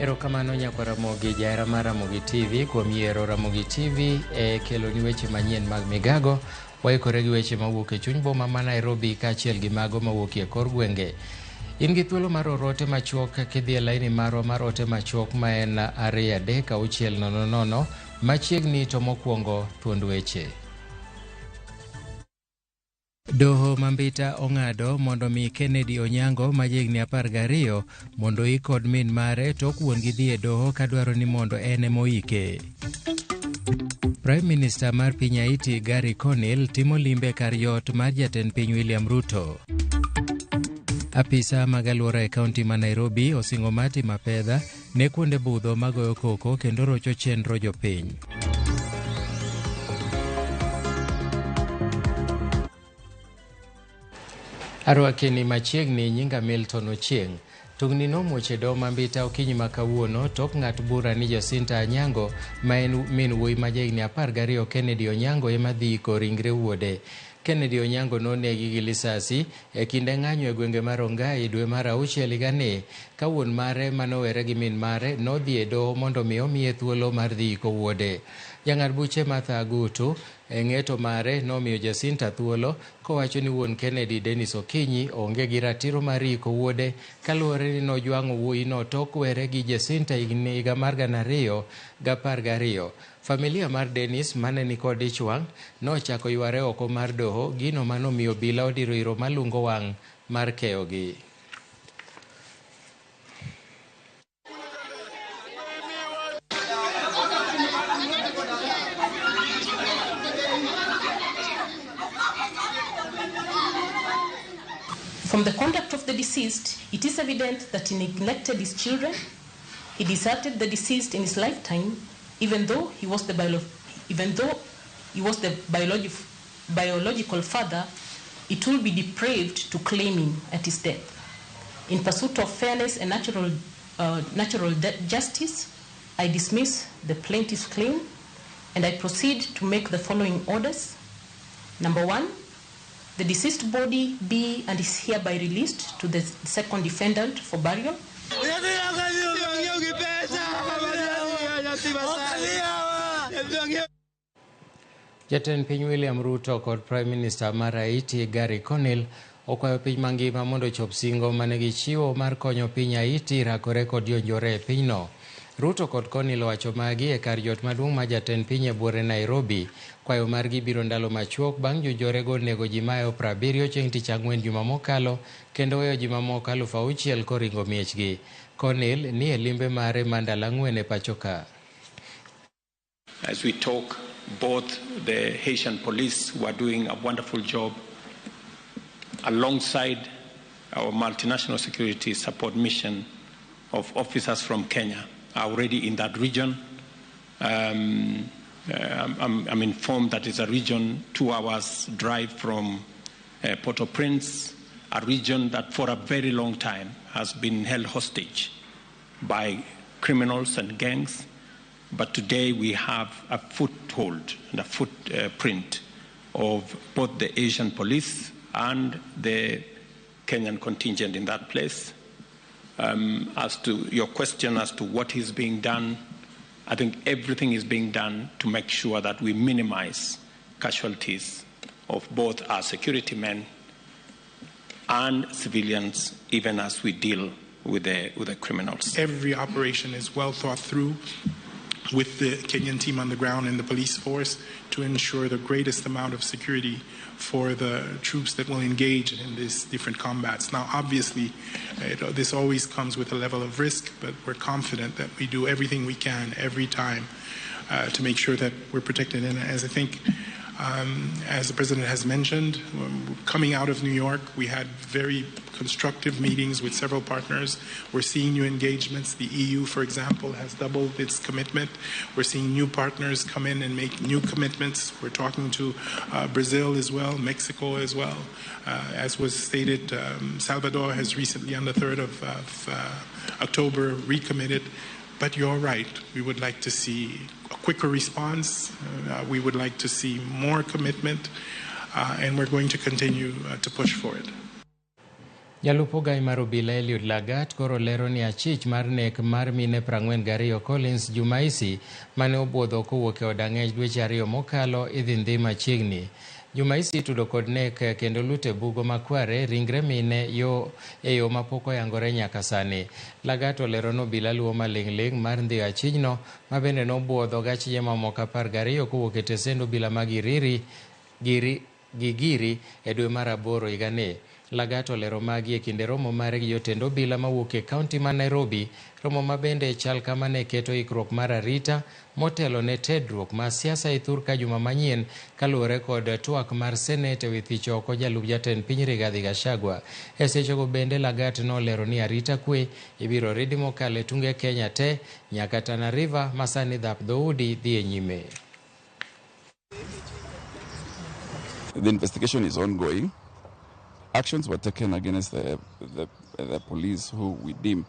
Erokamano nyakwa Ramogi, jahera mar Ramogi TV kuom yiero Ramogi TV e keloni weche manyien mag migago. Waikore gi weche mawuok e chuny boma ma Nairobi kaachiel gi mago mawuok e kor gwenge. In gi thuolo mar oro ote machuok kidhi e laini marwa mar ote machuok ma en 23600 machiegni to mokwongo thuond weche. Doho ma Mbita ong'ado mondo mi Kennedy Onyango ma jahigni 12 mondo oik kod min mare tok wuon gi dhi e doho kadwaro ni mondo en ema oike. Prime Minister mar piny Haiti Garry Conille timo limbe kar yot mar jatend piny William Ruto. Apisa mag alwora e kaunti ma Nairobi osingo mar timo apedha ne kuonde budho magoyo koko kendo rocho chenro jopiny. Arwakeni machiegni nyinga Milton Ochieng'. Tungni nomuoch e doho ma Mbita okinyi ma kawuono tok ng'at bura ni Jacinta Anyango ma en min wuoyi ma jahigni 12 Kennedy Onyango ema dhi iko ringre wuode. Kennedy Onyango nonegi gi lisasi e kinde ng'anyo e gwenge mar Rongai dwe mar auchiel higani ka wuon mare manowere gi min mare nodhi e doho mondo mi omiye thuolo mar dhi iko wuode. Jang'ad buche Martha Agutu e ng'eto mare nomiyo Jacinta thuolo kowacho ni wuon Kennedy Dennis Okinyi onge gi ratiro mar iko wuode kaluwore ni nojwang'o wuoyino tok were gi Jacinta higa mar 2012. Familia mar Dennis mane nikod ich wang' nochako yware oko mar doho, gino manomiyo obila odiro iro malungo wang' mar keyogi. From the conduct of the deceased, it is evident that he neglected his children. He deserted the deceased in his lifetime, even though he was the biological father. It will be depraved to claim him at his death. In pursuit of fairness and natural justice, I dismiss the plaintiff's claim, and I proceed to make the following orders. Number 1, the deceased body be and is hereby released to the second defendant for burial. Jatend piny William Ruto kod Prime Minister mar Haiti Garry Conille okwayo piny mangima mondo ochop singo mane gichiwo mar konyo piny Haiti rakore kod jonjore e pinyno. Ruto kod Conille owacho magi e kar jot maduong' ma jatend piny e buore Nairobi. Kwayo margi biro ndalo machuok bang' jonjorego nego ji mayo 70 chieng' tich ang'wen juma mokalo kendo weyo ji mamoko 6,000 koringo miechgi. Conille ni e limbe mare ma ndalo ang'wen e pacho ka. As we talk, both the Haitian police were doing a wonderful job alongside our multinational security support mission of officers from Kenya are already in that region. I'm informed that it's a region 2 hours drive from Port-au-Prince, a region that for a very long time has been held hostage by criminals and gangs. But today we have a foothold and a footprint of both the Asian police and the Kenyan contingent in that place. As to your question as to what is being done, I think everything is being done to make sure that we minimize casualties of both our security men and civilians, even as we deal with the criminals. Every operation is well thought through with the Kenyan team on the ground and the police force to ensure the greatest amount of security for the troops that will engage in these different combats. Now, obviously, this always comes with a level of risk, but we're confident that we do everything we can every time to make sure that we're protected. And as I think, as the President has mentioned, coming out of New York, we had very constructive meetings with several partners. We're seeing new engagements. The EU, for example, has doubled its commitment. We're seeing new partners come in and make new commitments. We're talking to Brazil as well, Mexico as well. As was stated, Salvador has recently, on the 3rd of October, recommitted. But you're right, we would like to see a quicker response. We would like to see more commitment, and we're going to continue to push for it. Jalup ogai mar obila Eliud Lagat koro lero ni achich mar nek mar mine 42 Collins Jumaisi mane obuodho kowuok e od ang'ech dweche 2 mokalo idhi ndhi machiegni. Jumaisi itudo kod nek kendo lute bugo makware ringre mine yo e yo mapok oyangore nyaka sani. Lagat olero ni obila luwo maling'ling' mar ndhiyo achichno ma bende nobuodho gachije mamoko 12 kowuok e tesend obila mag Iriri Gigiri e dwe mar 8 higani. Lagat olero magi e kinde romo mare gi jotend obila mawuok e kaunti ma Nairobi, romo ma bende chal kama ne keto ikruok mar arita motelo ne tedruok ma siasa e thur ka juma manyien kaluwore kod twak mar Senate ewi thicho oko jalup jatend piny Rigathi Gachagua. E sechego bende Lagat nolero ni arita kwe ibiro ridi mokalo e tunge Kenya te nyaka Tana River ma sani dhap dhoudi dhi e nyime. The investigation is ongoing. Actions were taken against the police who we deem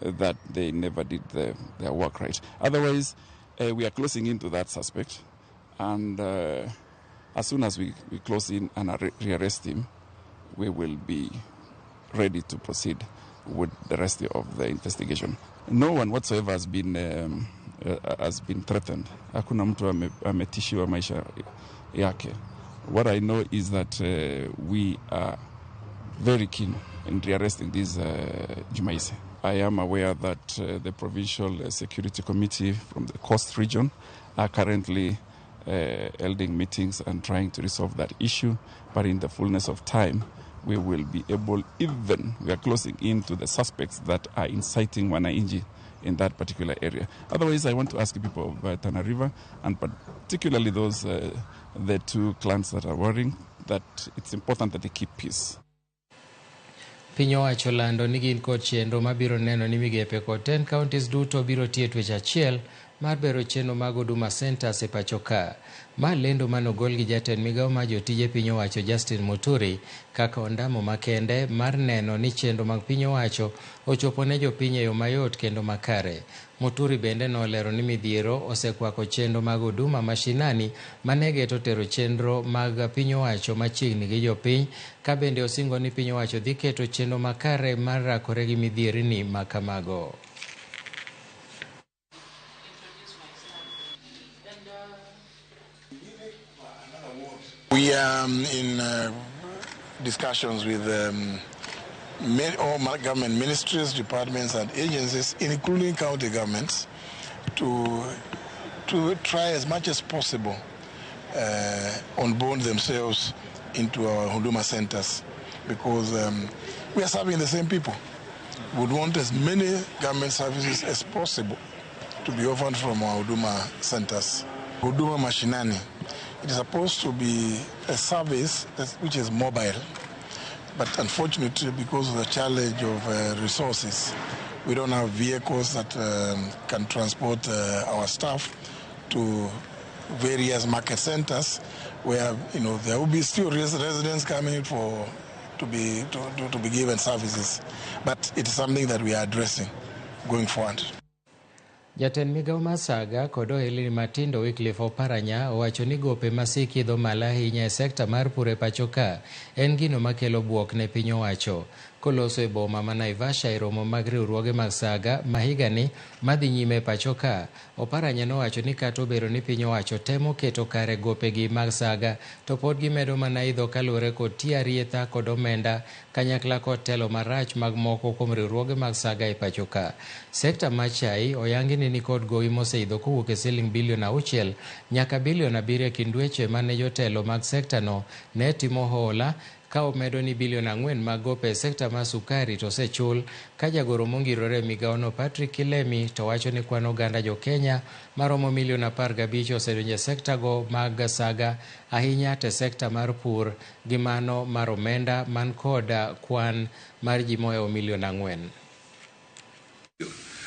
that they never did their work right. Otherwise, we are closing into that suspect, and as soon as we close in and rearrest him, we will be ready to proceed with the rest of the investigation. No one whatsoever has been threatened. Hakuna mtu ametishiwa maisha yake. What I know is that we are very keen in rearresting this Jumaisi. I am aware that the Provincial Security Committee from the Coast region are currently holding meetings and trying to resolve that issue. But in the fullness of time, we will be able, even we are closing in to the suspects that are inciting wananchi in that particular area. Otherwise, I want to ask people of Tana River, and particularly those, the two clans that are warring, that it's important that they keep peace. Piny owacho lando ni gin kod chenro mabiro neno ni migepe kod 10 counties duto biro tiyo twech achiel mar bero chenro mag Huduma Centers e pacho ka. Ma lendo manogol gi jatend migawo mar jotije piny owacho Justin Muturi kaka ondamo makende mar neno ni chenro mag piny owacho ochopo ne jopiny e yo mayot kendo makare. Muturi bende nolero ni midhiero osekwako chenro mag Huduma mashinani mane geto tero chenro mag piny owacho machiegni gi jopiny, ka bende osingo ni piny owacho dhi keto chenro makare mar rakore gi midhierni makamago. We are in discussions with all government ministries, departments and agencies, including county governments, to try as much as possible onboard themselves into our Huduma centers, because we are serving the same people. We would want as many government services as possible to be offered from our Huduma centers. Huduma Mashinani, it is supposed to be a service which is mobile, but unfortunately, because of the challenge of resources, we don't have vehicles that can transport our staff to various market centers where, you know, there will be still residents coming for to be given services, but it is something that we are addressing going forward. Jatend migawo mar saga kod ohelni matindo Wycliffe Oparanya owacho ni gope masiki idho malo ahinya e sekta mar pur e pacho ka en gino makelo buok ne piny owacho. Koloso e boma ma Naivasha e romo mag riwruoge mag saga ma higani madhi nyime e pacho ka, Oparanya nowacho ni kata obedo ni piny owacho temo keto kare gopegi mag saga to pod gimedo mana idho kaluwore kod tiyo arietha kod omenda kanyakla kod telo marach mag moko kuom riwruoge mag saga e pacho ka. Sekta mar chai oyangi ni nikod gowi moseidho kowuok e siling bilion 6 nyaka bilion 7 e kind dweche mane jotelo mag sektano ne timo hola, ka omedo ni bilion 4 mag gope e sekta mar sukari to osechul, ka jagoro mongirore e migawono Patrick Kilemi to wacho ni kwan oganda jo Kenya maromo milion 15 osedonjo e sekta go mag saga, ahinya te sekta mar pur gi mano mar omenda man kod kwan mar ji mohewo milion 4.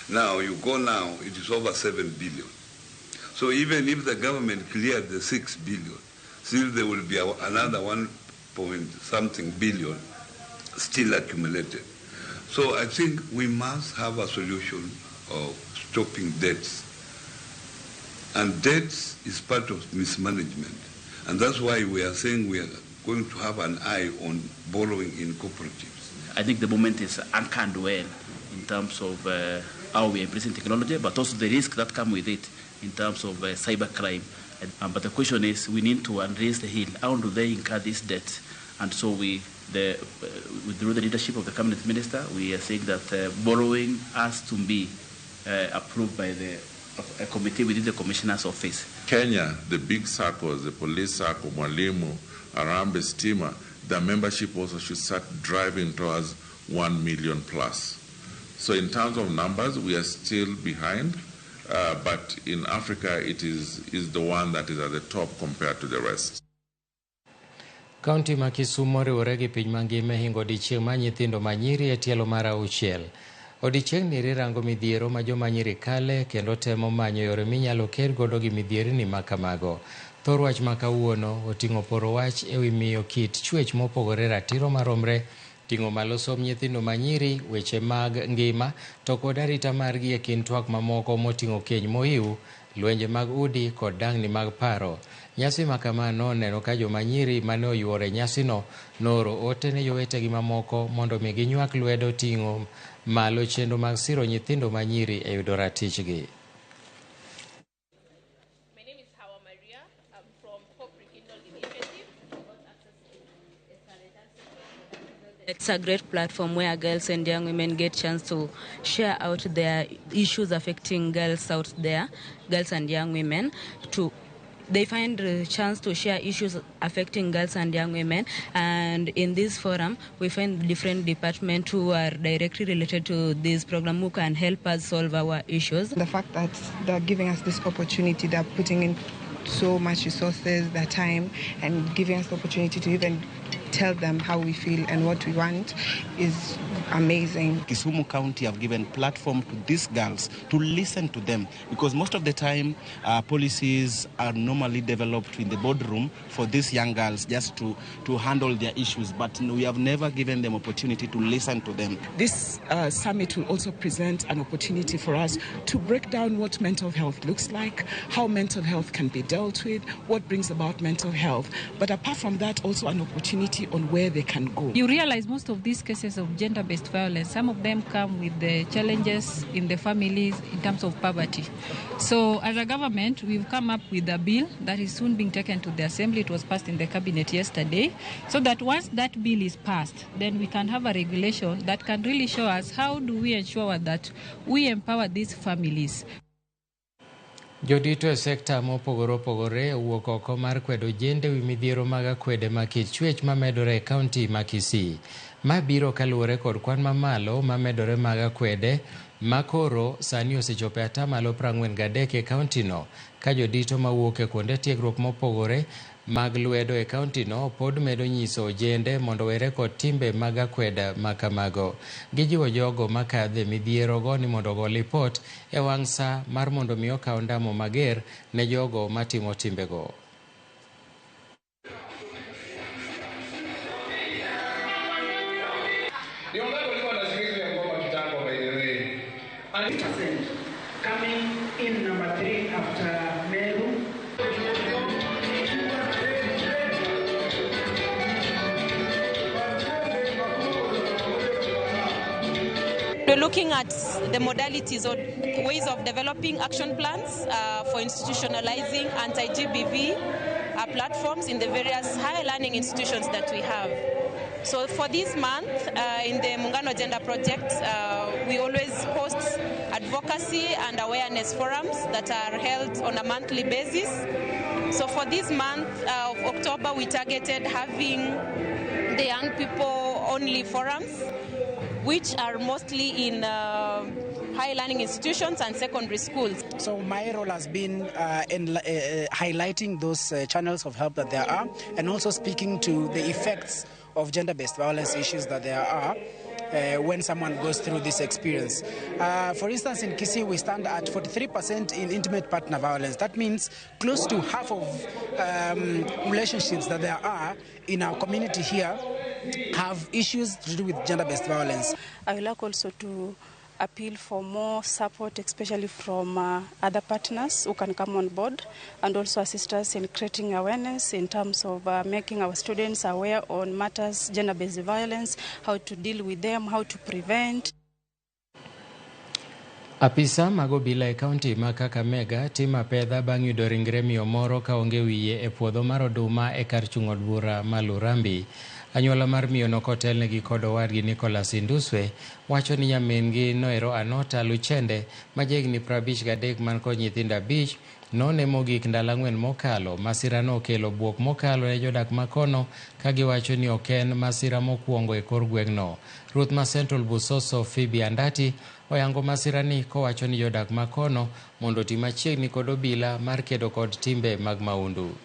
Now you go now, it is over 7 billion. So even if the government cleared the 6 billion, still there will be another 1 point something billion still accumulated. So I think we must have a solution of stopping debts. And debts is part of mismanagement. And that's why we are saying we are going to have an eye on borrowing in cooperatives I think the moment is anchored well in terms of how we are embracing technology, but also the risk that come with it in terms of cybercrime. But the question is, we need to unraise the hill. How do they incur this debt? And so through the leadership of the cabinet minister, we are saying that borrowing has to be approved by a committee within the commissioner's office. Kenya, the big SACCOs, the police SACCO, Mwalimu, Harambee, Stima, the membership also should start driving towards 1 million plus. So in terms of numbers, we are still behind, but in Africa, it is the one that is at the top compared to the rest. Kaunti ma Kisumu oriwore gi piny mangima e hingo odiechieng' mar nyithindo manyiri e tielo mar 6. Odiechieng'ni rirango midhiero ma joma nyiri kale kendo temo manyo yore minyalo ker godo gi midhierni ma kamago. Thor wach ma kawuono oting'o poro wach ewi miyo kit chwech mopogore ratiro maromre, ting'o malo somb nyithindo manyiri, weche mag ngima to kod arita margi e kind twak mamoko moting'o keny mohiu, lwenje mag udi kod dang'ni mag paro. Nyasi ma kama noneno ka joma nyiri mane oyuoro e nyasino nooro ote ne jowetegi mamoko mondo mi ginywak lwedo ting'o malo chenro mag siro nyithindo manyiri e yudo ratichgi. My name is Hawa Maria. I'm from Hope Rekindled Initiative. It's a great platform where girls and young women get chance to share out their issues affecting girls out there, girls and young women. They find a chance to share issues affecting girls and young women, and in this forum we find different departments who are directly related to this program who can help us solve our issues. The fact that they're giving us this opportunity, they're putting in so much resources, their time, and giving us the opportunity to even tell them how we feel and what we want is amazing. Kisumu County have given platform to these girls to listen to them, because most of the time policies are normally developed in the boardroom for these young girls just to handle their issues, but we have never given them opportunity to listen to them. This summit will also present an opportunity for us to break down what mental health looks like, how mental health can be dealt with, what brings about mental health, but apart from that also an opportunity on where they can go. You realize most of these cases of gender-based violence, some of them come with the challenges in the families in terms of poverty. So as a government, we've come up with a bill that is soon being taken to the assembly. It was passed in the cabinet yesterday, so that once that bill is passed, then we can have a regulation that can really show us how do we ensure that we empower these families. Jodito e sekta mopogore opogore owuok oko mar kwedo jende wi midhiero mag akwede ma kit chwech mamedore e kaunti ma Kisii. Ma biro kaluwore kod kwan mamalo mamedore mag akwede ma koro sani osechopo e atamalo 43 e kauntino, ka jodito mawuok e kuonde tiegruok mopogore mag lwedo e kauntino pod medo nyiso ojende mondo were kod timbe mag akweda ma kamago. Gijiwo jogo makadhe midhierogo ni mondo ogo lipot e wang' sa mar mondo mi okaw ndamo mager ne jogo matimo timbego. Coming in number 3 after Meru. We're looking at the modalities or ways of developing action plans for institutionalizing anti-GBV platforms in the various higher learning institutions that we have. So for this month, in the Muungano Gender Project, we always host advocacy and awareness forums that are held on a monthly basis. So for this month of October, we targeted having the young people only forums, which are mostly in high learning institutions and secondary schools. So my role has been in highlighting those channels of help that there are, and also speaking to the effects of gender-based violence issues that there are when someone goes through this experience. For instance, in Kisii, we stand at 43% in intimate partner violence. That means close to half of relationships that there are in our community here have issues to do with gender-based violence. I would like also to appeal for more support, especially from other partners who can come on board and also assist us in creating awareness in terms of making our students aware on matters gender-based violence, how to deal with them, how to prevent. Apisa mag obila e kaunti ma Kakamega timo apedha bang' yudo ringre miyo moro kaonge wiye e puodho mar oduma e kar chung' od bura ma Lurambi. Anyuola mar miyono kotelnegi kod owadgi Nicholas Induswe wacho ni nyamin-gi noero Anota Luchende ma jahigni 53 man kod nyithindo 5 none mogik ndalo 4 mokalo. Masirano okelo buok mokalo ne jodak makono ka giwacho ni ok en masira mokwongo e kor gweng'no. Ruoth ma Central Busoso Phoebe Andati oyango masirani kowacho ni jodak makono mondo oti machiegni kod obila mar kedo kod timbe mag maundu.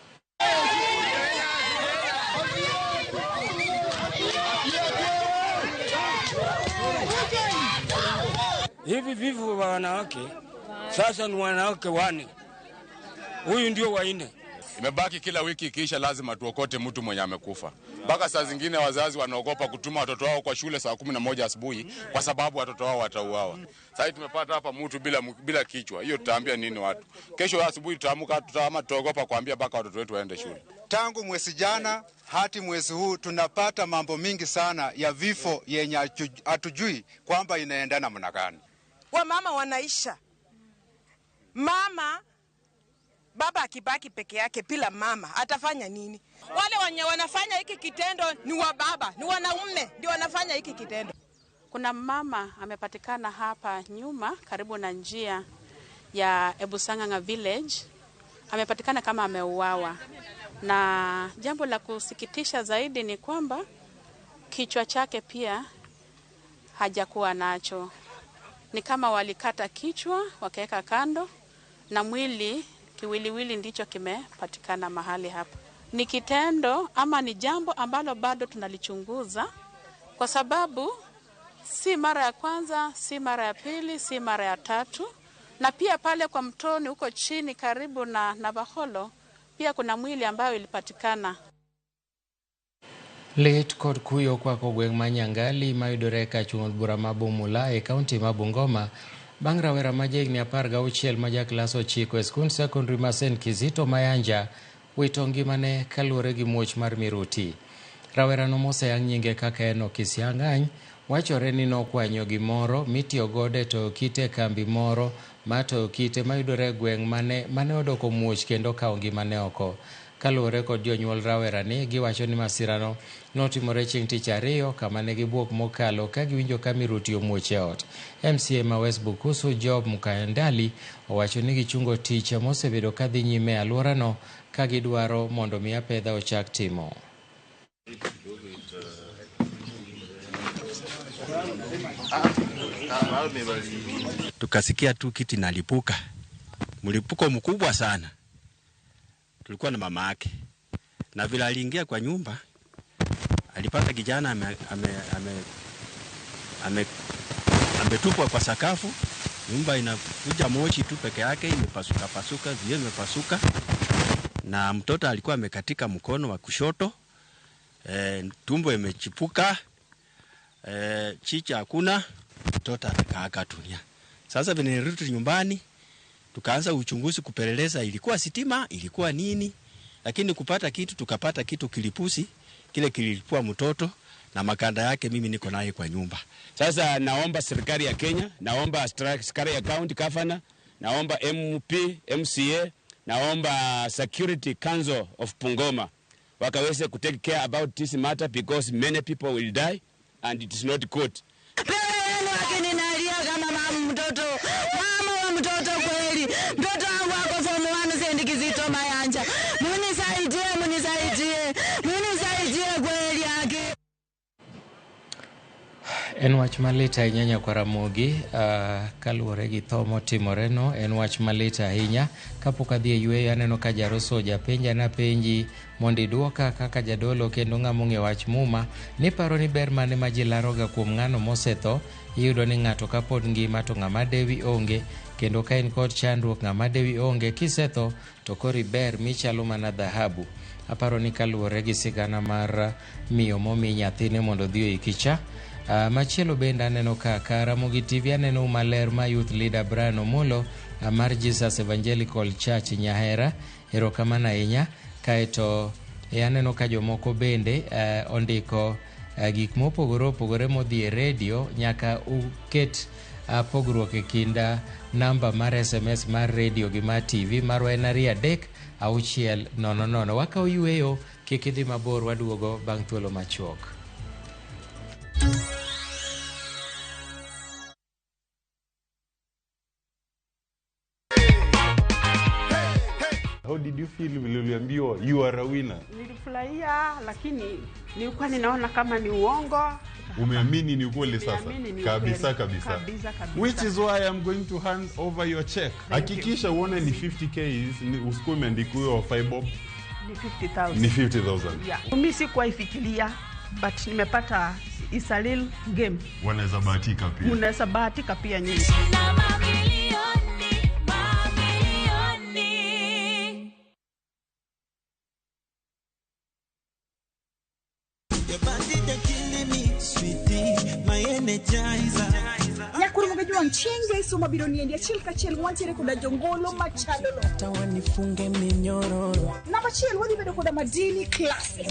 Hivi vifo vya wanawake sasa ni wanawake 4, huyu ndio wa 4. Imebaki kila wiki ikiisha lazima tuokote mtu mwenye amekufa. Mpaka saa zingine wazazi wanaogopa kutuma watoto wao kwa shule saa 11 asubuhi kwa sababu watoto wao watauawa. Sasa tumepata hapa mtu bila kichwa. Hiyo tutaambia nini watu? Kesho asubuhi tutaamka tutaogopa kuambia mpaka watoto wetu waende shule. Tangu mwezi jana hadi mwezi huu tunapata mambo mingi sana ya vifo yenye hatujui kwamba inaendana namna gani. Wamama wanaisha. Mama baba akibaki peke yake bila mama atafanya nini? Wale wenye wanafanya hiki kitendo ni wa baba, ni wanaume ndio wanafanya hiki kitendo. Kuna mama amepatikana hapa nyuma karibu na njia ya Ebusanganga village. Amepatikana kama ameuawa. Na jambo la kusikitisha zaidi ni kwamba kichwa chake pia hajakuwa nacho. Ni kama walikata kichwa wakaweka kando na mwili kiwiliwili ndicho kimepatikana mahali hapa. Ni kitendo ama ni jambo ambalo bado tunalichunguza kwa sababu si mara ya kwanza, si mara ya pili, si mara ya tatu. Na pia pale kwa mtoni huko chini karibu na Navaholo pia kuna mwili ambayo ilipatikana. Lit kod kuyo kwako gweng' ma Nyangali mayudore ka chung' od bura ma Bumula e kaunti ma Bungoma bang' rawera ma jahigni 16 ma ja klas 9 e skund sekondari ma St. Kizito Mayanja wito ngimane kaluwore gi muoch mar miruti. Rawerano moseyang nyinge kaka Enock Kisiang'any wachore ni nokwanyo gimoro mitiyo godo e toyo kite e kambi moro ma toyo kite mayudore e gweng' mane odoko muoch kendo kawo ngimane oko. Kaluwore kod jonyuol rawerani, giwacho ni masirano notimore chieng' tich ariyo kama ne gibuok mokalo ka giwinjo ka miruti omuoch e ot. MCA ma West Bukusu Job Mukandali owacho ni gichungo tich mosebedo kadhi nyime e alworano ka gidwaro mondo mi apedha ochak timo. Tukasikia tu kiti nalipuka, mlipuko mkubwa sana. Tulikuwa na mama yake, na vile aliingia kwa nyumba alipata kijana ametupwa kwa sakafu. Nyumba inakuja moshi tu peke yake, imepasuka pasuka, vioo vimepasuka, na mtoto alikuwa amekatika mkono wa kushoto, tumbo imechipuka, chicha hakuna, mtoto akakaa dunia. Sasa vile nilirudi nyumbani tukaanza uchunguzi kupeleleza ilikuwa sitima, ilikuwa nini, lakini kupata kitu, tukapata kitu kilipusi, kile kililipua mtoto na makanda yake mimi niko naye kwa nyumba. Sasa naomba serikali ya Kenya, naomba serikali ya county governor, naomba MP, MCA, naomba Security Council of Bungoma wakaweze ku take care about this matter because many people will die and it is not good. Mtoto, mama wa mtoto kweli. Mtoto wangu ako form 1 St. Kizito Mayanja. Munisaidie, munisaidie. Munisaidie kweli yake. En wach malit ahinya nyakwar Ramogi, kaluwore gi tho motimoreno, en wach malit ahinya. Kapok adhi e yweyo aneno ka Jaroso japenja napenji mondo iduoka kaka jadolo kendo ng'ama ong'e wach muma, niparo ni ber mane ma ji laroga kuom ng'ano mosetho. Iyudo ni ng'ato kapod ngima to ng'ama dewi onge, kendo ka in kod chandruok ng'ama dewi onge, kisetho to koro iber michalo mana dhahabu. Aparo ni kaluwore gi sigana mar miyo momi nyathine mondo odhi oiki cha. Machielo bende aneno ka Ramogi TV aneno maler ma youth leader Brian Omolo mar Jesus Evangelical Church Nyahera. Erokamano ahinya. Kaeto aneno ka jomoko bende ondiko gik mopogore opogore modhi e redio. Nyaka uket pogruok e kind namba mar SMS mar redio gi mar TV marwa en 2 3 6 0 0. Wakawo yueyo, kik idhi mabor, waduogo bang' thuolo machuok. How did you feel vile uliambiwa you are a winner? Nilifurahia, lakini nilikuwa ninaona kama ni uongo. Umeamini ni ukweli sasa? Nimeamini ni Kabisa ukweli. kabisa. Kabisa kabisa. Which is why I'm going to hand over your check. Hakikisha uone ni 50k, usikuwe umeandika huyo 5 bob. Ni 50,000. Ni 50,000. Yeah. Mimi sikuwa ifikiria, but nimepata is a real game. Wanaweza bahatika pia. Unaweza bahatika pia nyinyi. Nyakurumoge juang' chieng' ngeso mabiro niendi achiel kachiel wantiere koda jongolo machalolo. Hata wanifunge minyororo. Namba achiel wadhi bedo koda Madini Classic.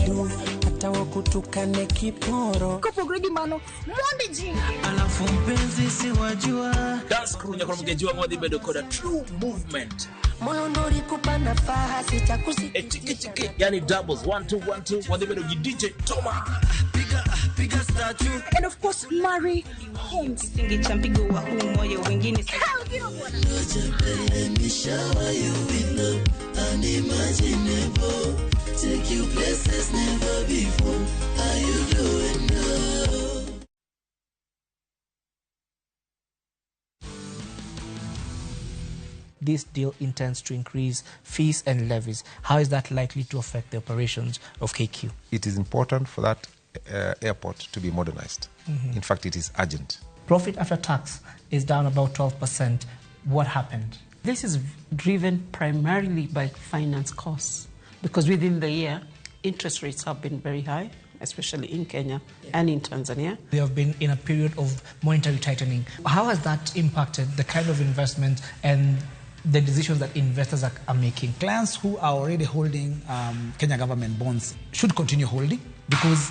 Hata wakutukane kiporo. Kopogore gi mano, mondi ji. Alafu mpenzi si wajua. Dance crew Nyakurumoge juang' wadhi bedo koda True Movement. Moyo ndo ulikupa nafasi E chiki chiki, yani doubles 1 2 1 2 wadhi bedo gi DJ Toma. Piga statue. And of course Mary Holmes. Singi cha mpigo wa huu moyo wengine. Take you places never before. How you doing now? This deal intends to increase fees and levies. How is that likely to affect the operations of KQ? It is important for that airport to be modernized. In fact, it is urgent. Profit after tax is down about 12%. What happened? This is driven primarily by finance costs, because within the year, interest rates have been very high, especially in Kenya and in Tanzania. We have been in a period of monetary tightening. How has that impacted the kind of investment and the decisions that investors are making? Clients who are already holding Kenya government bonds should continue holding, because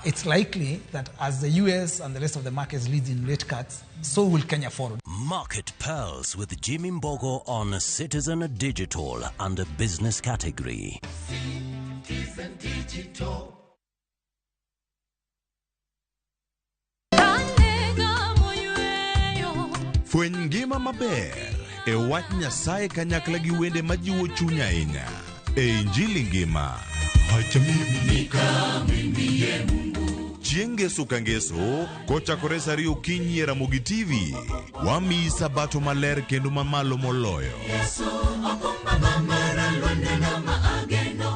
it's likely that as the US and the rest of the markets leads in rate cuts, so will Kenya follow. Market Pearls with Jimmy Mbogo on Citizen Digital under business category. Citizen Digital. Fweny ngima maber e wach Nyasaye kanyakla gi wende majiwo chuny ahinya e Injili ngima. Chieng' ngeso ka ngeso kochakore saa 2 okinyi e Ramogi TV, wamiyi sabato maler kendo mamalo moloyo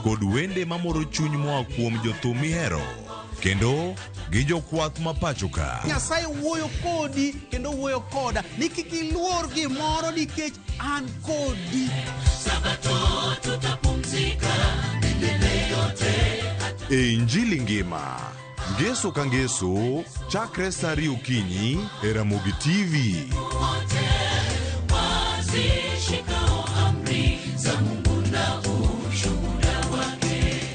kod wende mamoro chuny moa kuom jothum mihero kendo gi jokwath ma pacho ka. Nyasaye wuoyo kodi kendo wuoyo koda ni kik iluor gimoro nikech an kodi. Sabato tutapumzika milele yote. E Injili ngima, ngeso ka ngeso, chakre saa 2 okinyi e Ramogi TV. Wazishikao amri za Mungu na ushuhuda wake.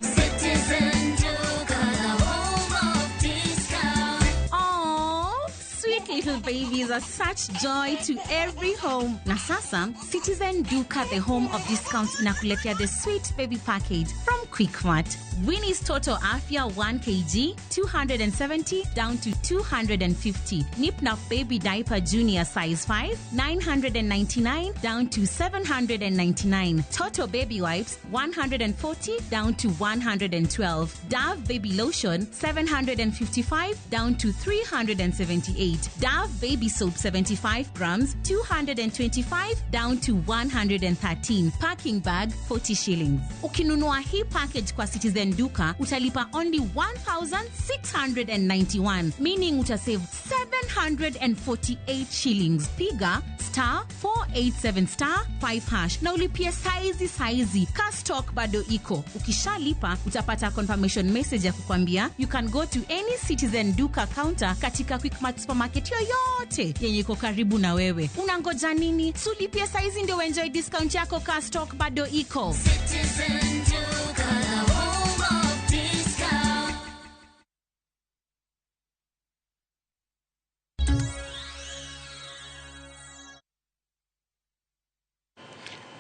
Citizen Duka, the home of discount. Aww, sweet little babies are such joy to every home. Na sasa, Citizen Duka, the home of discounts, inakuletea the sweet baby package from Quickmart. Winnie's Total Afya 1 kg, 270 down to 250. Nip Nap Baby Diaper Junior size 5, 999 down to 799. Toto Baby Wipes, 140 down to 112. Dove Baby Lotion, 755 down to 378. Dove Baby Soap 75 grams, 225 down to 113. Packing bag, 40 shillings. Ukinunua hii package kwa Citizen Duka, utalipa only 1,691, meaning utasave 748 shillings. Piga star 487 star 5 hash na ulipie saizi saizi. Ka stock bado iko. Ukishalipa utapata confirmation message ya kukwambia you can go to any Citizen Duka counter katika Quickmart supermarket yoyote yenye iko karibu na wewe. Unangoja nini? Sulipie saizi ndio enjoy discount yako ka stock bado iko. Citizen Duka, the home of discount.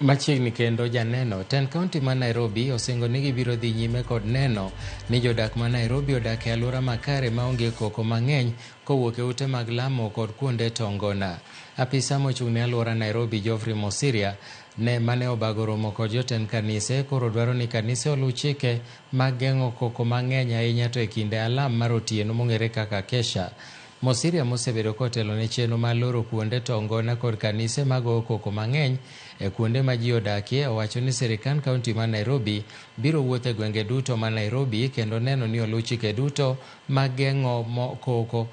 Machiegni kendo janeno, ten kaunti ma Nairobi osingo ni gibiro dhi nyime kod neno ni jodak ma Nairobi odak e alwora makare maonge koko mang'eny kowuok e ute mag lamo kod kuonde tongona. Apisa mochung' ne alwora Nairobi Geoffrey Mosiria ne mane obago romo kod jotend kanise koro dwaro ni kanise oluw chike mag geng'o koko mang'eny ahinya to e kinde alam mar otieno mong'ere kaka kesha. Mosiria mosebedo kotelo ne chenro mar loro kuonde tongona kod kanise magoyo koko mang'eny e kuonde ma ji odakie owacho ni sirikand kaunti ma Nairobi biro wuotho e gwenge duto ma Nairobi kendo neno ni oluw chike duto mag geng'o koko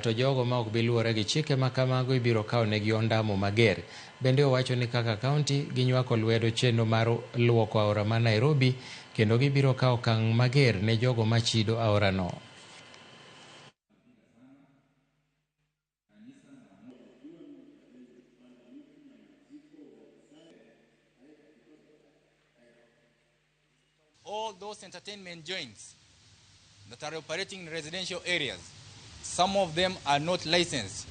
to jogo ma ok bi luwore gi chike ma kamago ibiro kawo negi ondamo mager. Bende owacho ni kaka kaunti ginywako lwedo chenro mar luoko aora ma Nairobi kendo gibiro kawo okang' mager ne jogo machido aorano. All those entertainment joints that are operating in residential areas, some of them are not licensed.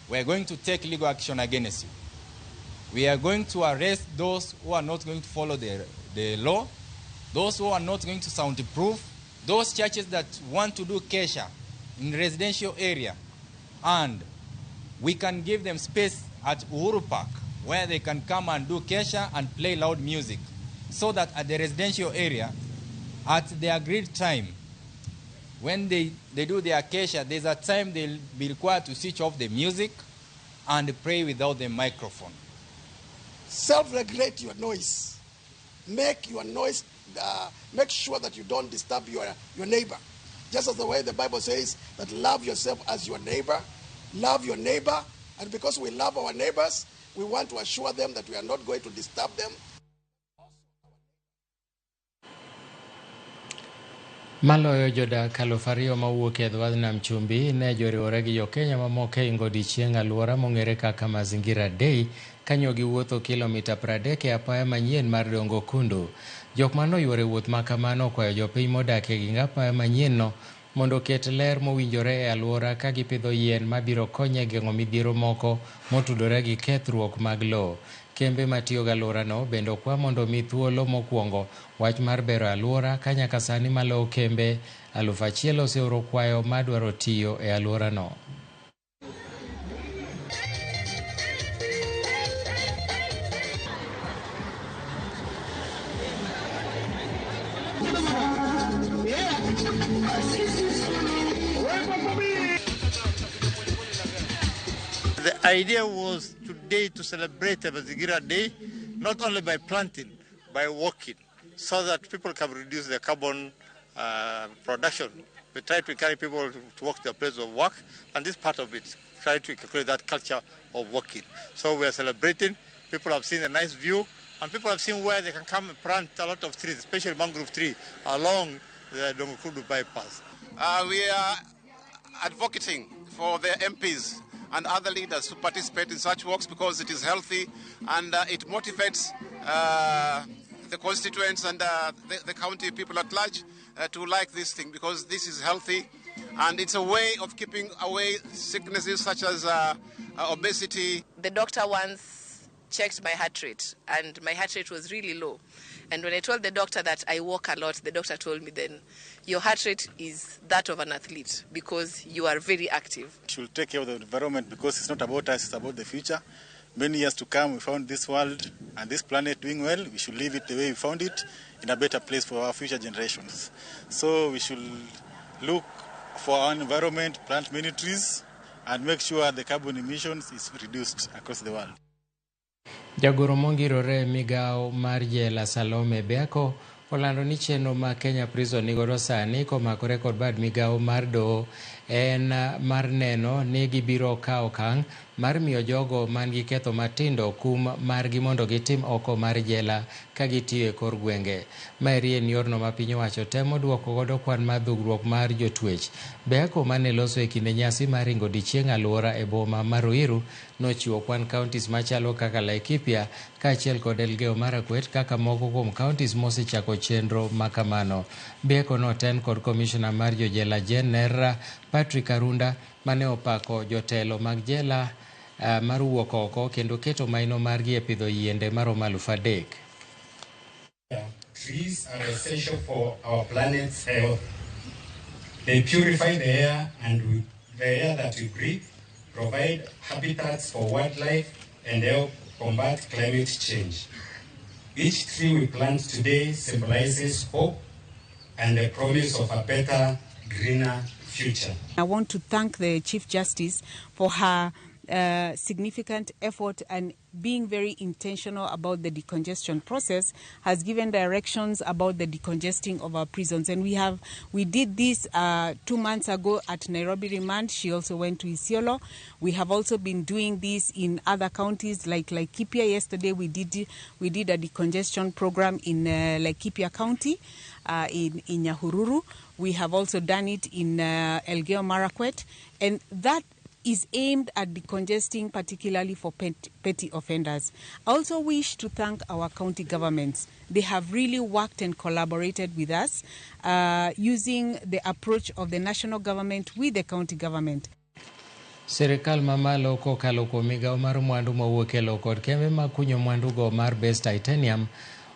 We are going to take legal action against you. We are going to arrest those who are not going to follow the law, those who are not going to soundproof, those churches that want to do kesha in residential area, and we can give them space at Uhuru Park where they can come and do kesha and play loud music, so that at the residential area, at the agreed time, when they do their kesha, there's a time they'll be required to switch off the music and pray without the microphone. Self-regulate your noise. Make your noise, make sure that you don't disturb your neighbor. Just as the way the Bible says that love yourself as your neighbor, love your neighbor, and because we love our neighbors, we want to assure them that we are not going to disturb them. Maloyo jodak 2,000 mawuok e dho nam chumbi ne joriwore gi jokenya mamoko e ingo odiechieng' alwora mong'ere kaka Mazingira Day kanyo giwuotho kilomita 30 e apaya manyien mar Dongo Kundu. Jok manoyuoro e wuoth ma kamano okwayo jopiny modak e ging apaya manyienno mondo oket ler mowinjore e alwora ka gipidho yien mabiro konyo e geng'o midhiero moko motudore gi kethruok mag lowo. Kembe matiyo gi alworano bende okwa mondo omi thuolo mokwongo wach mar bero alwora ka nyaka sani maloyo kembe 1,000 oseoro kwayo madwaro tiyo e alworano. The idea was today to celebrate Mazingira Day, not only by planting, by walking, so that people can reduce their carbon production. We try to encourage people to walk to their place of work, and this part of it, try to create that culture of walking. So we are celebrating. People have seen a nice view, and people have seen where they can come and plant a lot of trees, especially mangrove tree, along the Dongo Kundu bypass. We are advocating for the MPs and other leaders to participate in such walks because it is healthy and it motivates the constituents and the county people at large to like this thing, because this is healthy and it's a way of keeping away sicknesses such as obesity. The doctor once checked my heart rate, and my heart rate was really low. And when I told the doctor that I walk a lot, the doctor told me then, your heart rate is that of an athlete because you are very active. We should take care of the environment because it's not about us, it's about the future. Many years to come, we found this world and this planet doing well. We should leave it the way we found it, in a better place for our future generations. So we should look for our environment, plant many trees, and make sure the carbon emissions is reduced across the world. Jagoro mongirore migao mar jela Salome Beako olando ni chenro ma Kenya Prison nigodo sani komakore kod bad migao mar doho en mar neno ni gibiro kawo okang' mar miyo jogo man gi ketho matindo kum margi mondo gitim oko mar jela ka gitiyo e kor gwenge. Maeri en yorno ma piny owacho temo duoko godo kwan mar dhugruok mar jotwech. Beako mane loso e kinde nyasi mar ringo odiechieng' alwora e boma ma Ruiru nochiwo kwan counties machalo kaka Laikipia kaachiel kod Elgeyo Marakwet kaka moko kuom counties mosechako chenro makamano. Beako noten kod komishona mar jojela Jener Patrick Arunda mane opako jotelo mag jela mar wuok oko kendo keto maino margi e pidho yiende maromo 3,000. Trees are essential for our planet's health. They purify the air and the air that we breathe, provide habitats for wildlife, and help combat climate change. Each tree we plant today symbolizes hope and the promise of a better, greener future. I want to thank the Chief Justice for her significant effort and being very intentional about the decongestion process, has given directions about the decongesting of our prisons. And we did this 2 months ago at Nairobi Remand. She also went to Isiolo. We have also been doing this in other counties like Laikipia. Yesterday we did a decongestion program in Laikipia County, in Nyahururu. We have also done it in Elgeyo Marakwet, and that is aimed at decongesting, particularly for petty offenders. I also wish to thank our county governments. They have really worked and collaborated with us using the approach of the national government with the county government. Sirikal mamalo kokalo kuom migawo mar mwandu mowuok e lowo kod kembe mag kunyo mwandugo mar Base Titanium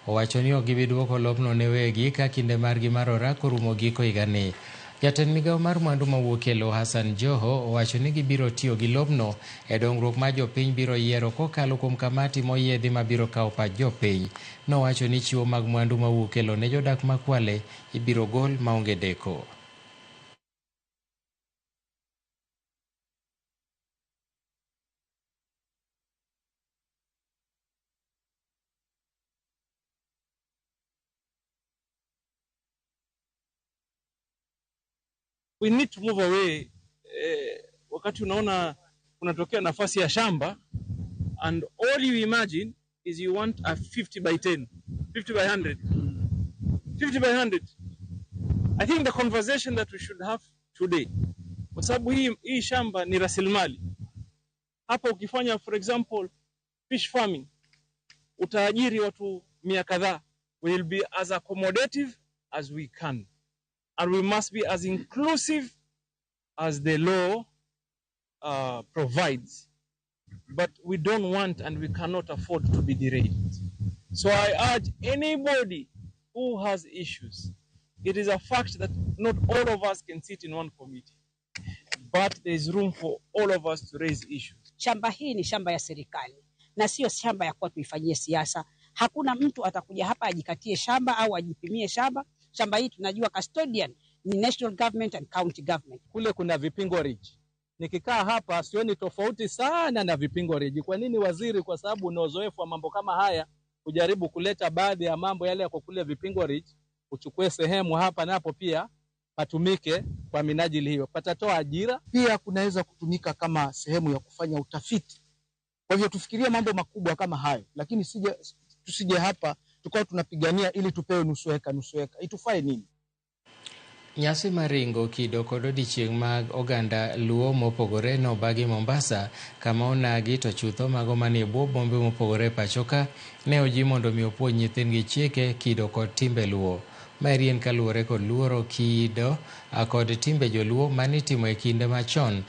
owacho ni ok gibi duoko lopno ne wegi ka kinde margi mar orako orumo giko higani. Jatend migawo mar mwandu mawuok e lowo Hassan Joho owacho ni gibiro tiyo gi lobno e dongruok ma jopiny biro yiero kokalo kuom kamati moyiedhi mabiro kawo pach jopiny. Nowacho ni chiwo mag mwandu mawuok e lowo ne jodak ma Kwale ibiro gol maonge deko. We need to move away. Wakati unaona kunatokea nafasi ya shamba and all you imagine is you want a 50 by 10, 50 by 100, 50 by 100. I think the conversation that we should have today, kwa sababu hii shamba ni rasilimali. Hapa ukifanya for example fish farming, utaajiri watu 100 kadhaa. We will be as accommodative as we can. And we must be as inclusive as the law provides. But we don't want and we cannot afford to be derailed. So I urge anybody who has issues. It is a fact that not all of us can sit in one committee, but there is room for all of us to raise issues. Shamba hii ni shamba ya serikali na sio shamba ya kwa tuifanyie siasa. Hakuna mtu atakuja hapa ajikatie shamba au ajipimie shamba. Shamba hii tunajua custodian ni national government and county government. Kule kuna Vipingo Ridge. Nikikaa hapa sioni tofauti sana na Vipingo Ridge. Kwa nini waziri? Kwa sababu una uzoefu wa mambo kama haya, kujaribu kuleta baadhi ya mambo yale yako kule Vipingo Ridge, uchukue sehemu hapa napo pia patumike kwa minajili hiyo. Patatoa ajira. Pia kunaweza kutumika kama sehemu ya kufanya utafiti. Kwa hivyo tufikirie mambo makubwa kama hayo, lakini tusije hapa tukawa tunapigania ili tupewe nusu eka. Itufai nini? Nyasi mar ringo kido kod odiechieng' mag oganda Luo mopogore nobagi Mombasa kama onagi to chutho mago manie bwo bombe mopogore e pachoka ne oji mondo mi opuonj nyithindgi chike, kido kod timbe Luo. Maeri en kaluwore kod luoro kido kod timbe joluo manitimo e kinde machon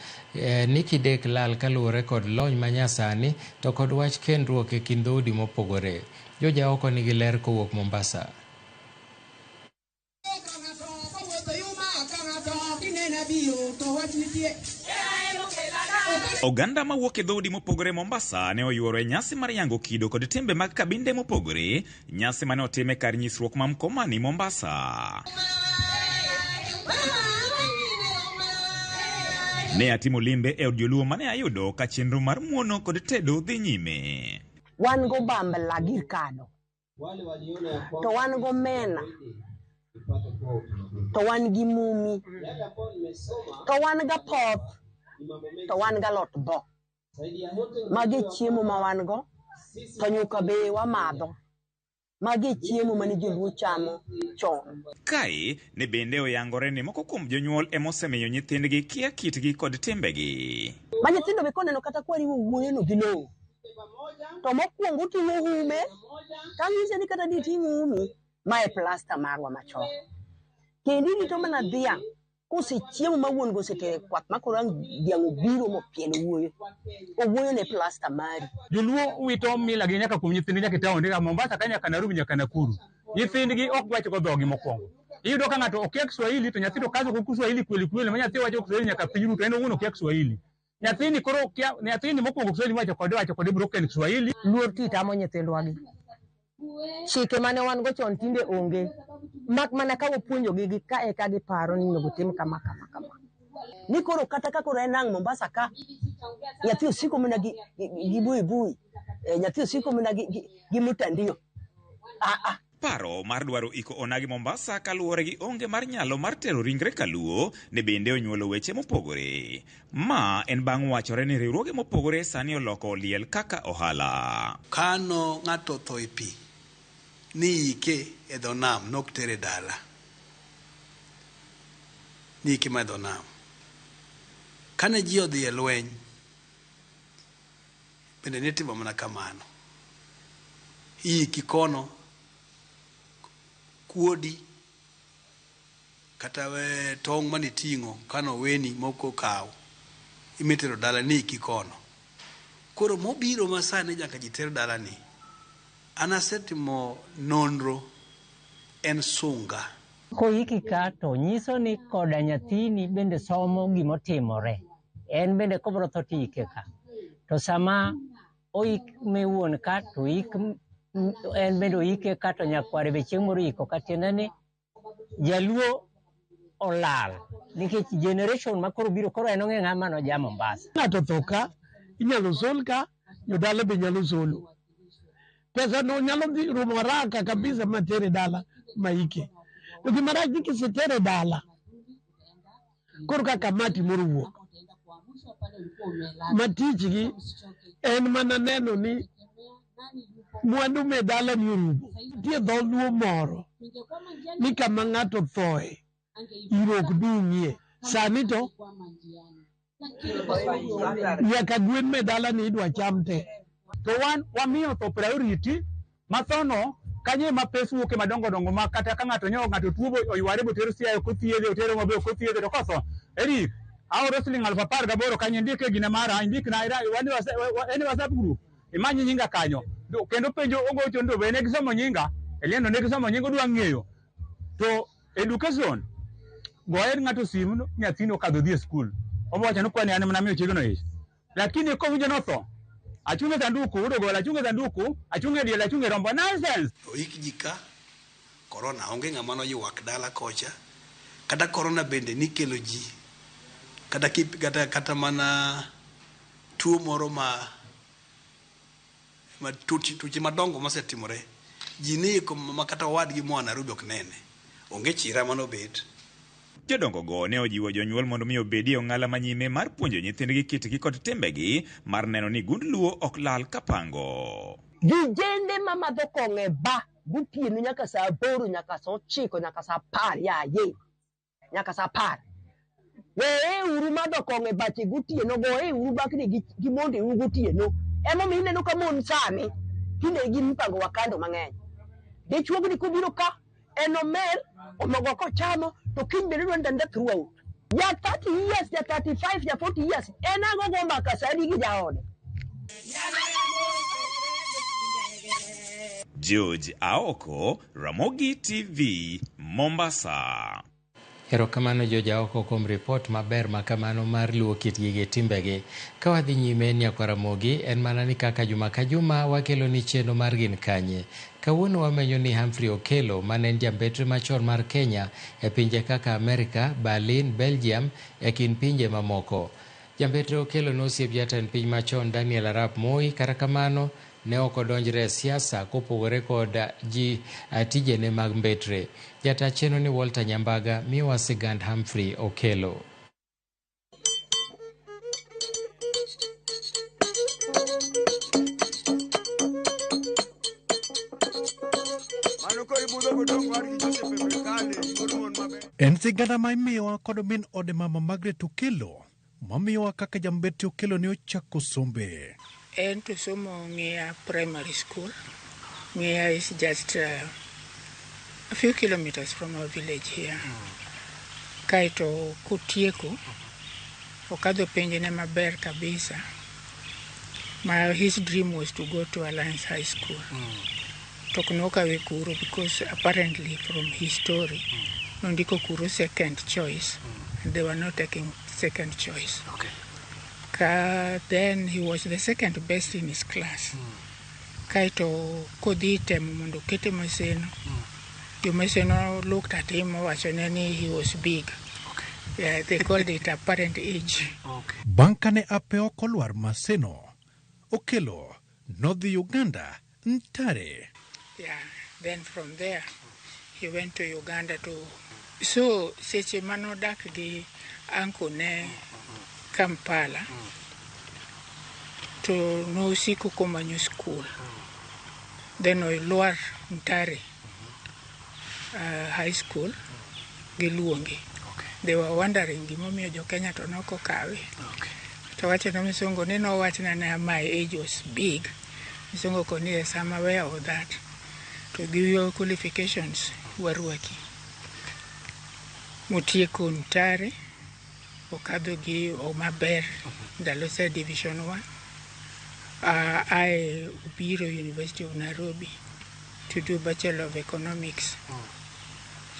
ni kidek lal kaluwore kod lony manyasani to kod wach kendruok e kind dhoudi mopogore. Joja oko nigi ler kowuok Mombasa. Oganda mawuok e dhoudi mopogore Mombasa ne oyuoro e nyasi mar yango kido kod timbe mag kabinde mopogore, nyasi mane otim e kar nyisruok ma Mkomani Mombasa. Ne atimo limbe e od joluo mane ayudo ka chenro mar muono kod tedo dhi nyime. Wan go bambla gir kado, to wan go mena, to wan gi mumi, to wan ga poth, to wan ga lot bo. Magi e chiemo ma wan go, to nyuka be wamadho. Magi e chiemo mane joluo chamo chon. Kae ne bende oyangore ni moko kuom jonyuol ema osemiyo nyithindgi kia kitgi kod timbegi. Ma nyithindo be koneno kata kwariwo wuoyono gi lowo, to mokwongo oting'o ume, tanyise ni kata diting' umi, ma e plasta marwa machon. Kendo irito mana dhiang' kosechiemo ma wuon go osetere kwath ma koro ang' dhiang' obiro mopielo owuoyo. Owuoyo ne plasta mari. Joluo wito mila gi nyaka kuom nyithindgi nyaka e taonde ka Mombasa ka nyaka Nairobi nyaka Nakuru. Nyithindgi ok wach go dhogi mokwongo. Iyudo ka ng'ato okia Kiswahili to nyathi to kazo go Kiswahili kweli kweli ma nyathi wacho Kiswahili nyaka piny ru to en owuon okia Kiswahili. Nyathini koro kia nyathini mokwongo Kiswahili wacho kode wacho kode broken Kiswahili. Luor ti tamo nyithindwa gi. Chike mane wan go chon tinde onge. Mak mana ka wapuonjogi gi ka eka giparo ni onego tim kama kama kama. Ni koro kata ka koro en ang' Mombasa ka, nyathi osiko mana gi, gi, gi buibui, nyathi osiko mana gi, gi, gi mutandio. Ah, ah. Paro mar dwaro iko onagi Mombasa kaluwore gi onge mar nyalo mar tero ringre kaluo ne bende onyuolo weche mopogore. Ma en bang' wachore ni riwruoge mopogore sani oloko liel kaka ohala. Kano ng'ato otho e pi, niike e dho nam, nok tere dala. Niike ma e dho nam. Kane ji odhi e lweny, bende nitimo mana kamano. Iiki kono, kuodi, kata tong' maniting'o kano weni moko okaw, imitero dala niiki kono. Koro mobiro masani nyaka ji ter dala ni, an asetimo nonro, en sunga. Koiki ka to nyiso ni koda nyathini bende somo gimotimore. En bende kobro tho to iike ka. To sama oik me wuon ka to ik en bende oike ka to nyakware be chieng' moro iko ka, tiende ni jaluo olal nikech generation ma koro biro koro en ong'e ng'ama noja Mombasa. Ng'ato otho ka, inyalo sol ka, jodala be nyalo solo. Pesa no nyalo dhi rumo haraka kabisa ma tere dala ma ike. To gima rach ni kisetere dala, koro ka kamati moro wuok, ma tichgi en mana neno ni mwandu me dala ni orumo. Nitie dholuo moro ni kama ng'ato thoe, iro ok dung'ie. Sani to nyaka gwen me dala ni idwa cham te. To wan wamiyo tho priority ma thono kanyo ema pes wuoke madongo dongo ma kata ka ng'ato nyo ng'ato tuo bo oyware boter Siaya kothiedhe otere Homa Bay kothiedhe to kotho Eric aoro siling 18,000 kanyo indike gina mara indikna wan e WhatsApp group imany nyinga kanyo kendo penjo ogocho ni to be ne gisomo nyinga Eliendo ne gisomo nyinga odwa ng'eyo to education goye ng'ato simu nyathini okadho dhi e skul obowacho ni kwani an mana miyo chiegno ich lakini kowinjo notho achung' e sanduku udo gol achung' e sanduku achung' e diel achung' e rombo nonsense. Oik ji ka korona onge ng'ama noywak dala kocha kata korona bende nikelo ji kata kip, kata, kata mana tuo moro ma ma tuoche madongo mosetimore ji ni ma kata owadgi moa Nairobi ok nene onge chira manobet. Jodongo go ne ojiwo jonyuol mondo mi obedie ong'ala manyime mar puonjo nyithindgi kitgi kod timbegi mar neno ni gund Luo ok lal kapango. Vijende mamadho kong'o e ba gotieno nyaka saa 8 nyaka saa 9 nyaka saa 10 yaye nyaka saa 10. Weye uru madho kong'o e bache gotieno, goye uru bakni gi monde u gotieno. Emomiyo ineno ka mon sani tinde gin mipango wa kando mang'eny. Dichuogni kobiro ka en omer omogo kochamo to kiny bende odwa ni danda throughout. Ja 30 years, ja 35, ja 40 years en ang'o go mbaka sani gi jaode? George Aoko, Ramogi TV, Mombasa. Erokamano George Aoko kuom ripot maber ma kamano mar luwo kitgi gi timbegi. Ka wadhi nyime nyakwar Ramogi, en mana ni kaka juma ka juma wakelo ni chenro mar Gin Kanye. Kawuono wamenyo ni Humphrey Okello, mane en jambetre machon mar Kenya e pinje kaka Amerika, Berlin, Belgium e kind pinje mamoko. Jambetre Okello nosiep jatend piny machon Daniel Arap Moi, kata kamano ne ok odonjre e siasa kopogore kod ji tijene mag mbetre. Jata chenro ni Walter Nyambaga miyowa sigand Humphrey Okello. En sigana ma imiyowa kod min ode mama Margaret Okello, mamiyowa kaka jambete Okello ne ochako sombe. En to somo Ng'ia Primary School. Ng'ia is just a few kilometers from our village here. Kaeto kotieko, okadho penjne maber kabisa. Ma his dream was to go to Alliance High School. To ok nokawe kuro because apparently from his story, nondiko kuro second choice, and they were not taking second choice. Ka then he was the second best in his class. Kaeto kodhi temo mondo okete Maseno. Jo Maseno looked at him mowachone ni he was big. Yeah, they called it apparent age. Bang' kane ape ok olwar Maseno, Okello nodhi Uganda, Ntare. Yeah, then from there he went to Uganda to so seche manodak gi uncle ne Kampala to nosiko komanyo school. Then olwar Ntare High School giluonge. They were wondering gimomiyo jo Kenya to nok okawe. To wacho ne Msungu ni nowachna ne my age was big. Msungu koni yes, I'm aware of that. To give your qualifications warwaki. Motieko Ntare, okadho gi o maber ndalo se division 1. Ae obiro University of Nairobi to do Bachelor of Economics.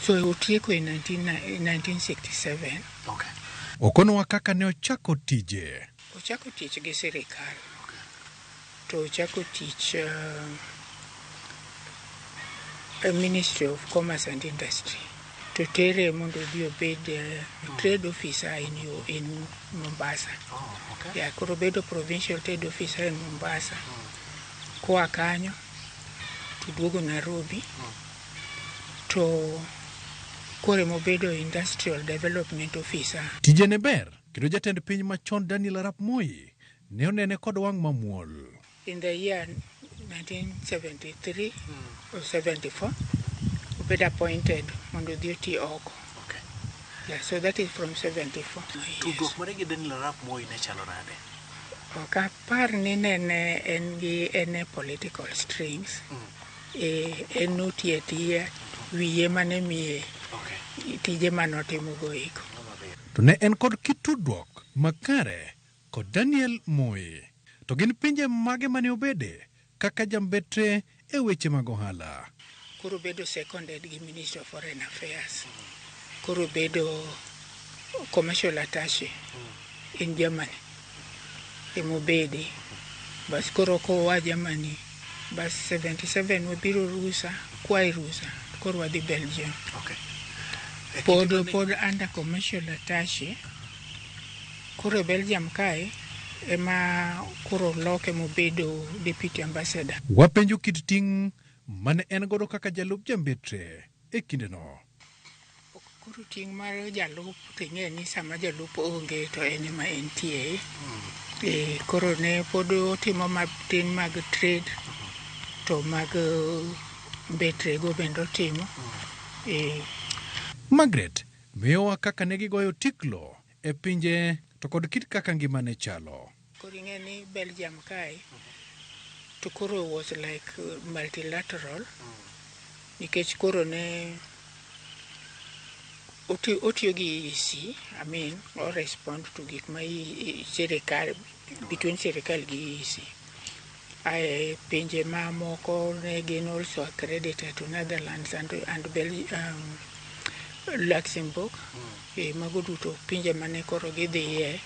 So otieko in 1967. Okonowa kaka ne ochako tije. Ochako tich gi sirikal. To ochako tich Ministry of Commerce and Industry. To tere mondo obi obed trade officer in Mombasa. Yeah, koro obedo provincial trade officer in Mombasa. Koa kanyo to duogo Nairobi. To koro emobedo industrial development officer. Tije ne ber kendo jatend piny machon Daniel Arap Moi ne onene kod wang' mamuol. In the year 1973 or 74, obed appointed mondo odhi oti oko. Yeah, so that is from 74. Tudruok mare gi Daniel Arap Moi ne chalo nade? Ok apar ni nene en gi any political strings. En notiyo atiya wiye mane miye tije manotimo go eko. To ne en kod kit tudruok makare kod Daniel Moi. To gin pinje mage mane obede kaka jambetre e weche mag ohala. Koro bedo seconded gi Ministry of Foreign Affairs. Koro bedo commercial attaché in Germany. Emobede. Bas koro koa Germany, bas 77 wabiro rusa, koa e rusa, koro wadhi Belgium. Pod under commercial attaché. Koro e Belgium kae ema koro loke mobedo deputy ambassador. Wapenjo kit ting' mane en godo kaka jalup jambetre e kindeno. Koro ting' mar jalup ting'e ni sama jalup onge to en ema entie. Koro ne pod otimo matin mag trade to mag mbetre go bende otimo. Margaret miyowa kaka ne gigoyo tiklo e pinje to kod kit kaka ngima ne chalo. Koro ing'e ni Belgium kae to koro was like multilateral nikech koro ne otiyo gi EEC, I mean, o respond to gik ma sirikal between sirikal gi EEC. Ae pinje mamoko ne gin also accredited to Netherlands and Luxembourg. Mago duto pinje mane koro gidhiye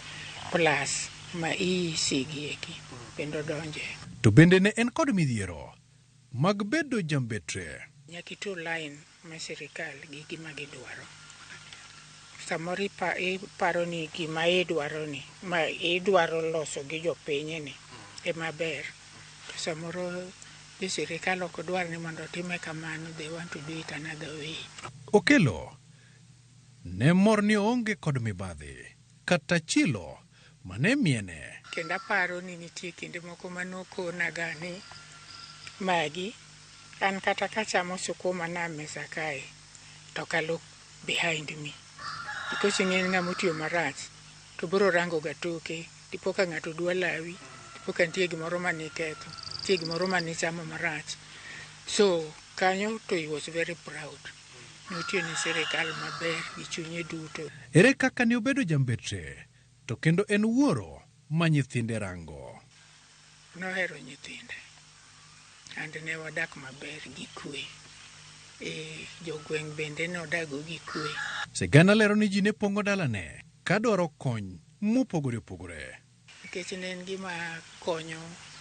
plus ma EEC gi eki bende odonje. To bende ne en kod midhiero mag bedo jambetre. Nyaka itu line ma sirikal gi gima gidwaro. Samoro iparo ni gima idwaro ni ma idwaro loso gi jopiny ni ema ber. To samoro jo sirikal ok dwar ni mondo otime kamano, they want to do it another way. Okello ne mor ni oonge kod mibadhi kata chilo mane miene. Kendo aparo ni nitie kinde moko manokonaga ni magi An kata kachamo sukuma na mesa kae, to ok look behind me. Because ing'e ni ng'ama otiyo marach, to biro rango ga toke, dipo ka ng'ato dwa lawi, dipo ka nitie gimoro maniketho, nitie gimoro manichamo marach. So, kanyo to he was very proud. Notiyo ne sirikal maber gi chunye duto. Ere kaka ne obedo jambetre to kendo en wuoro ma nyithinde rango? Nohero nyithinde. And ne wadak maber gi kwe. E, jogweng' bende nodago gi kwe. Sigana lero ni ji ne pong'o dalane ka dwaro kony mopogore opogore. Nikech ne en gima konyo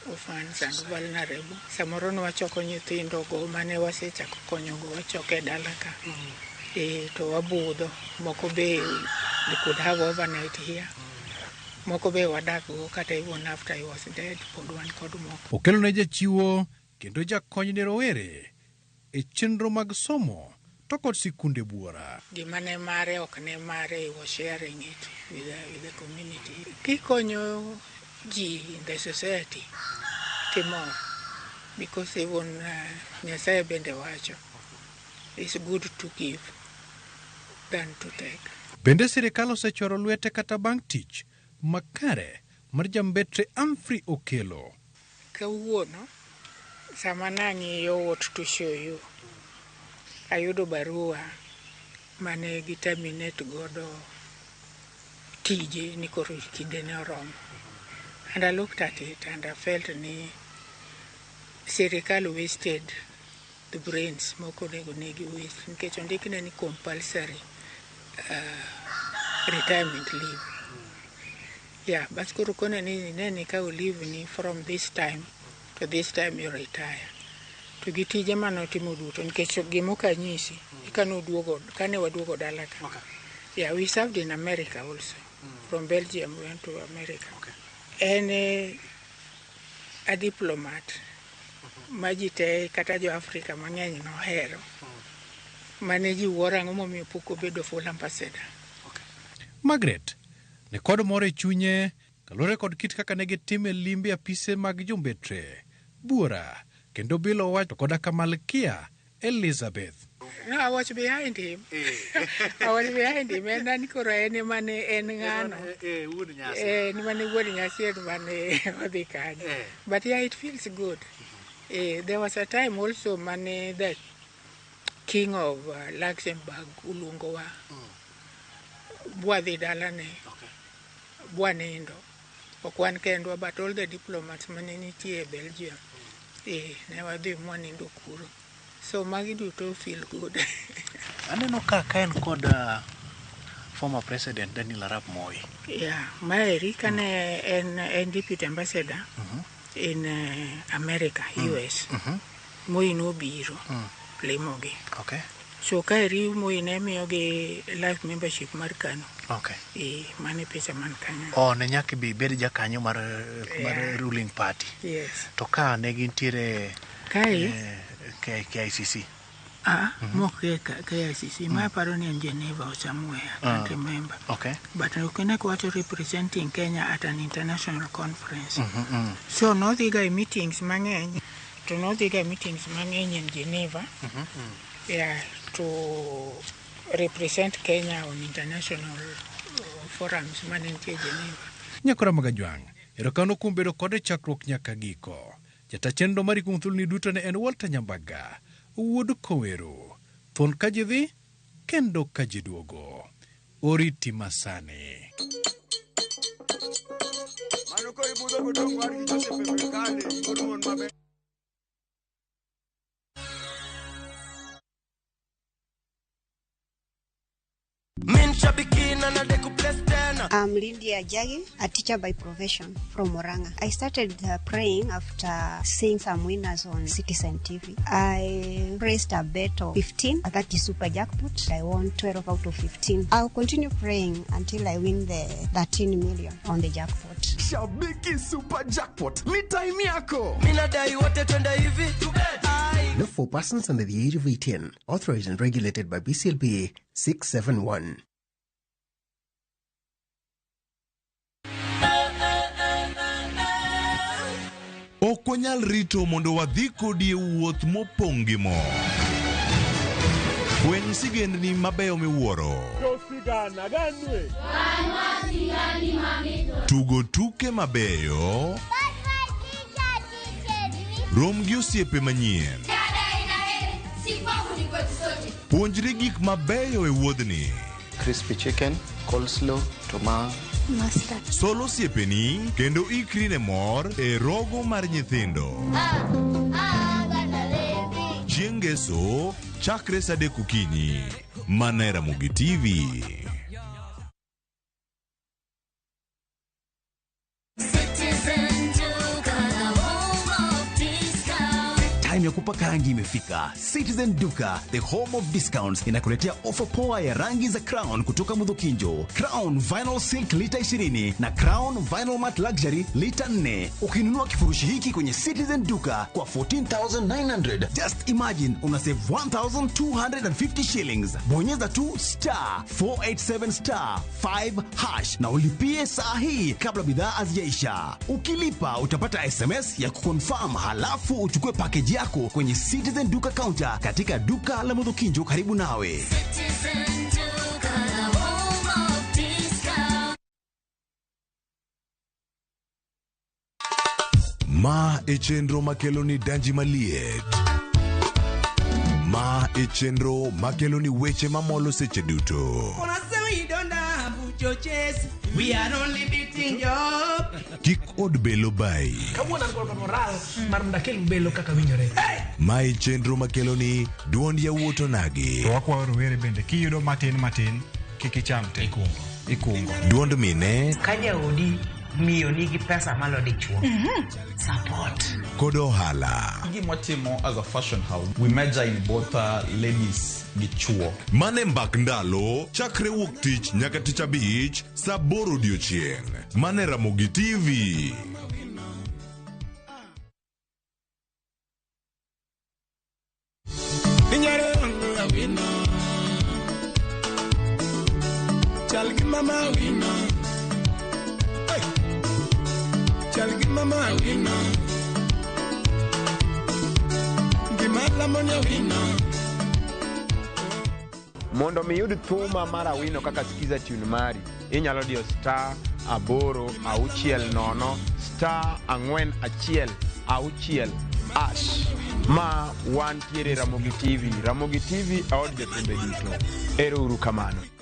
orphans and vulnerable. Samoro ne wachoko nyithindo go mane wasechako konyogo wachoko e dala ka. E, to wabudho. Moko be they could have overnight here. Moko be wadak go kata even after he was dead pod wan kod moko. Okello ne jachiwo kendo jakony ne rowere e chenro mag somo to kod sikunde buora. Gima ne mare ok ne mare, he was sharing it with the community. Kikonyo ji in the society, timor. Because even Nyasaye bende wacho, it's good to give than to take. Bende sirikal osechwaro lwete kata bang' tich makare mar jambetre Humphrey Okello. Kawuono, sama nang'iyo what to show you, ayudo barua mane gi terminate godo tije ni koro kinde ne oromo. And I looked at it and I felt ni sirikal wasted the brains mok onego negi waste nikech ondikne ni compulsory retirement leave. Yeah, but koro kone ni ne ni kawo leave ni from this time to this time you retire. To gi tije manotimo duto nikech gima anyisi kane kane waduogo dala ka. Yeah, we served in America also. From Belgium we went to America. En a diplomat ma ji te kata jo Afrika mang'eny nohero. Mane ji wuoro ang'o momiyo pok obedo full ambassador. Margaret ne kod mor e chunye kaluwore kod kit kaka ne gitime limbe apise mag jombetre buora kendo bilo wach to koda ka Malkia Elizabeth. No, I was behind him. I was behind him. En an koro en ema ne en ng'ano. En mane wuon nyasi en mane odhi kanyo. But yeah, it feels good. There was a time also mane the king of Luxembourg oluongowa. Bwadhi dalane. Bwanindo. Ok wan kendwa but all the diplomats mane nitie e Belgium. Ne wadhi mwanindo kuro. So magi duto feel good. Aneno ka en kod former president Daniel Arap Moi. Yeah, maeri kane en deputy ambassador in America, US. Moi nobiro limogi. So kaeri Moi ne miyogi life membership mar KANU. E, mano e picha man kanyo. Oh, ne nyaka bi bed jakanyo mar ruling party. Yes. To ka ne gintiere Kae? KICC. Ah, mok KICC. Ma aparo ni en Geneva or somewhere. I can't remember. But ne wacho representing Kenya at an international conference. So nodhiga e meetings mang'eny. To nodhiga e meetings mang'eny in Geneva. Yeah, to represent Kenya on international forums mane nitie Geneva. Nyakora Magajwang', erokamano kuom bedo kode chakruok nyaka giko. Jata chenro mari kuom thuoloni duto ne en Walter Nyambaga, wuod Kowero. Thuon ka ji dhi, kendo ka ji duogo. Oriti masani. Mano koro ibudho godong' war gi Joseph Emekale, wuod mon maber. Min shabiki na nade kubless tena. I'm Lydia Jagi, a teacher by profession from Murang'a. I started praying after seeing some winners on Citizen TV. I placed a bet of 15, that is super jackpot. I won 12 out of 15. I'll continue praying until I win the 13 million on the jackpot. Shabiki Super Jackpot ni time yako. Mina dai wote twende hivi. Ai. Not for persons under the age of 18. Authorized and regulated by BCLB 671. Ok Ok wanyal rito mondo wadhi kodi e wuoth mopong' gi mor. Fweny sigendni mabeyo miwuoro. Josigana ganwe. Tugo tuke mabeyo. Rom gi osiepe manyien. Puonjri gik mabeyo e wuodhni. Crispy chicken, coleslaw, tomato. Mustard. Sol osiepeni kendo ikri ne mor e rogo mar nyithindo. Chieng' Ngeso, chakre sa 3 okinyi. Mana e Ramogi TV. Time ya kupaka rangi imefika. Citizen Duka, the home of discounts, inakuletea ofa poa ya rangi za Crown kutoka Mudhukinjo. Crown Vinyl Silk lita 20 na Crown Vinyl Matte Luxury lita 4. Ukinunua kifurushi hiki kwenye Citizen Duka kwa 14,900, just imagine una save 1,250 shillings. Bonyeza tu star 487 star 5 hash na ulipie saa hii kabla bidhaa hazijaisha. Ukilipa utapata SMS ya kuconfirm, halafu uchukue package yako kwenye Citizen Duka counter katika duka la Mudhukinjo karibu nawe. Ma e chenro makelo ni danji maliet. Ma e chenro makelo ni weche mamolo seche duto. We are only beating job. Kik od belo bai. Kawuono an kod moral mar mondo akel belo kaka winjore. Ma e chenro makelo ni duond yawuot onagi. To wakwayo rowere bende kiyudo matin matin kik icham te. Ikungo. Duond mine Ka jaodi miyo nigi pesa malo dichuo. Support. Kod ohala. Gima watimo as a fashion house, we major in both ladies gi chuo. Mane mbak ndalo chakre wuok tich nyaka tich abich sa 8 odiochieng'. Mane Ramogi TV. Chal gi mama wino. Hey. Chal gi mama wino. Gima lamo ni wino. Mondo mi iyud thuma mar Awino kaka skiza tune mari, inyalo diyo star 8 6 0 star 4 1 6 hash. Ma wantiere Ramogi TV. Ramogi TV e od jothumbe duto. Ero uru kamano.